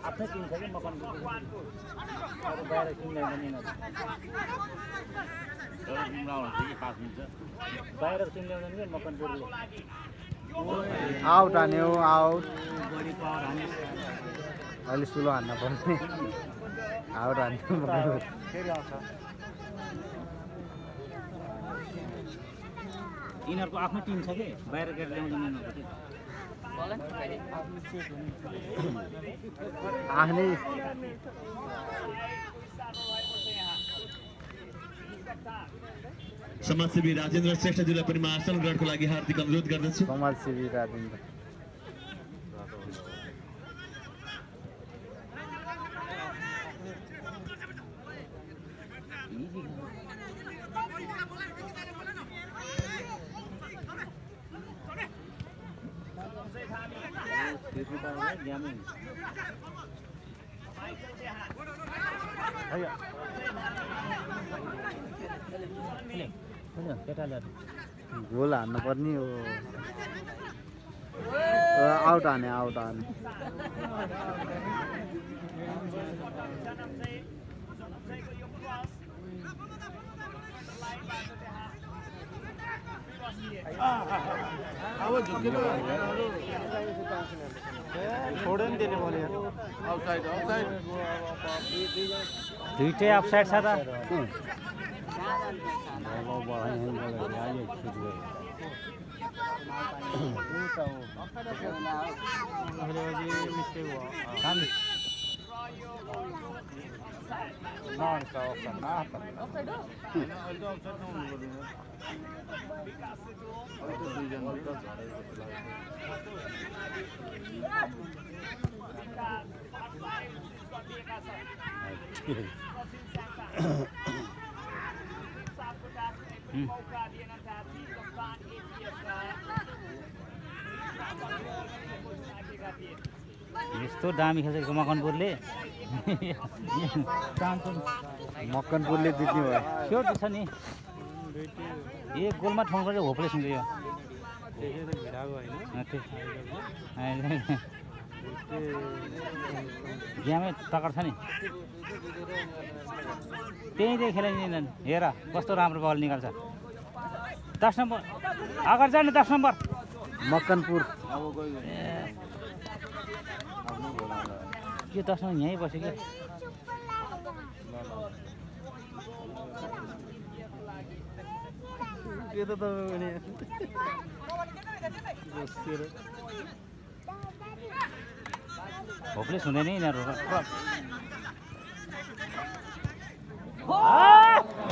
आफ्नै टिम छ कि मकन अरू बाहिर किन्दैन नि बाहिर टिम ल्याउँदैन कि मकनपुरले आउट हान्यो आउट बढी पावर हाने अलि स्लो हान्न पर्ने आउट हान्यो फेरि आउँछ यिनीहरूको आफ्नो टिम छ कि बाहिर गएर ल्याउँदैन यिनीहरूको आफ्नै समाजसेवी राजेन्द्र श्रेष्ठज्यूलाई पनि आसन ग्रहणको लागि हार्दिक अनुरोध गर्दछु। समाजसेवी राजेन्द्र गोल हान्नु पर्ने हो आउट हाने आउट हाने छोडेन त्यसले बोले आउटसाइड आउटसाइड दुईटै अफसाइड छ त यस्तो दामी खेलेको मकनपुरले मकनपुरले जित्ने भयो स्योर छ नि एक गोलमा ठाउँ गरेर होपलेस हुन्छ यो गेमै टक्कर छ नि त्यहीँ खेलाइदिँदैन हेर कस्तो राम्रो बल निकाल्छ 10 नम्बर अगाडि जाने 10 नम्बर मकनपुर के 10 नम्बर यहीँ बस्यो कि होपलेस हुँदैन यिनीहरू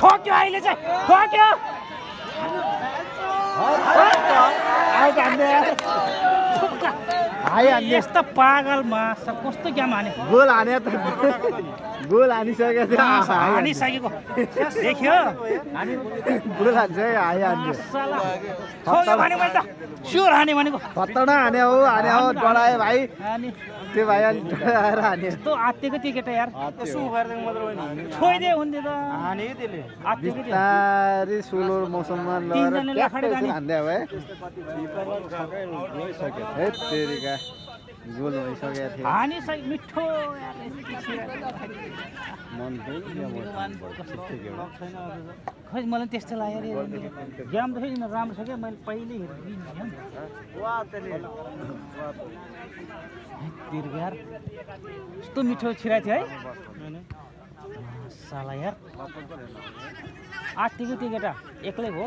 ठोक्यो अहिले चाहिँ ठोक्यो यस्तो पागल मास कस्तो गेम हाने गोल हाने त गोल हानिसकेको थियो हानिसकेको देखियो गोल हान्छ है हान्यो स्योर हाने भनेको खतरा हाने हो डरायो भाइ त्यो भाइ अलि डराएर हाने यस्तो आत्तिएको त्यो केटा यार छोइदे हुन्थ्यो त हाने त्यसले बिस्तारै सोलो मौसममा हान्दै अब है तेरिका गोल भइसकेको थियो हानिसके मिठो खै मलाई त्यस्तो लाग्यो अरे गेम त फेरि राम्रो छ क्या मैले पहिले हेरेँ यार यस्तो मिठो छिराएको थियो है साला यार आत्तिको त्यो केटा एक्लै हो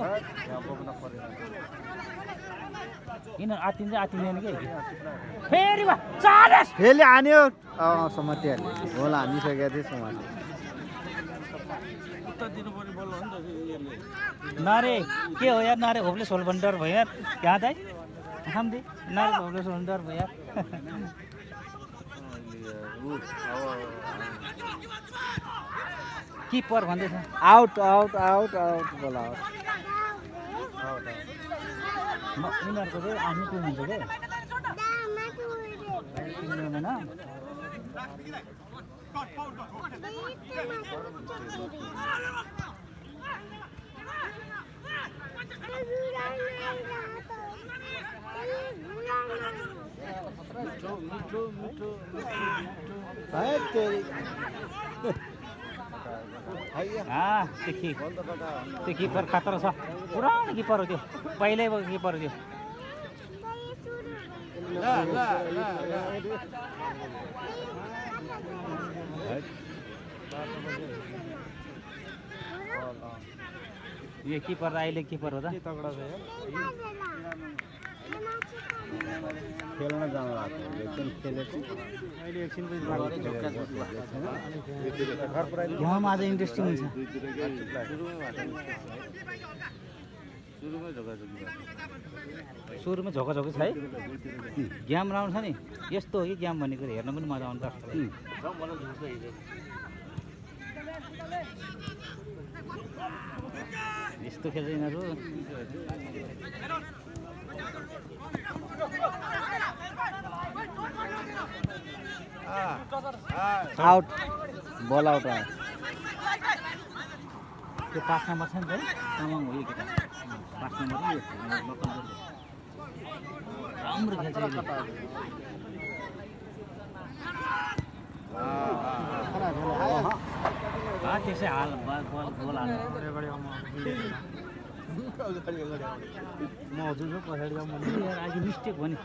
किन आत्तिँदैन कि फेरि फेरि हान्यो समातिहाल्यो गोल हानिसकेको थियो समाति नारे के हो यार नारे होपलेस होल भन्ने डर भयो यार कहाँ त हम दे नारे होपलेस होल डर भयो यार किपर भन्दैछ आउट आउट आउट आउट बोल आउट यिनीहरूको चाहिँ आफ्नो टिम हुन्छ क्या किन्नुहुँदैन त्यो किपर खतरा छ पुरानो किपर हो त्यो पहिल्यैको किपर हो त्यो यो किपर अहिले किपर हो त खेल्न जानु भएको एकछिन खेलेको अहिले एकछिन घाम आज इन्ट्रेस्टिङ हुन्छ सुरुमै झोकाझोकी छ है गेम राउन्ड छ नि यस्तो हो कि गेम भनेको हेर्न पनि मजा आउँछ यस्तो खेल्छ यिनीहरू आउट बल आउट आयो त्यो 5 नम्बर छ नि त तामाङ हो यो केटा 5 नम्बर राम्रो खेल्छ यसले त्यसै हाल गोल हाल्नु म हजुर पछाडि आज मिस्टेक भयो नि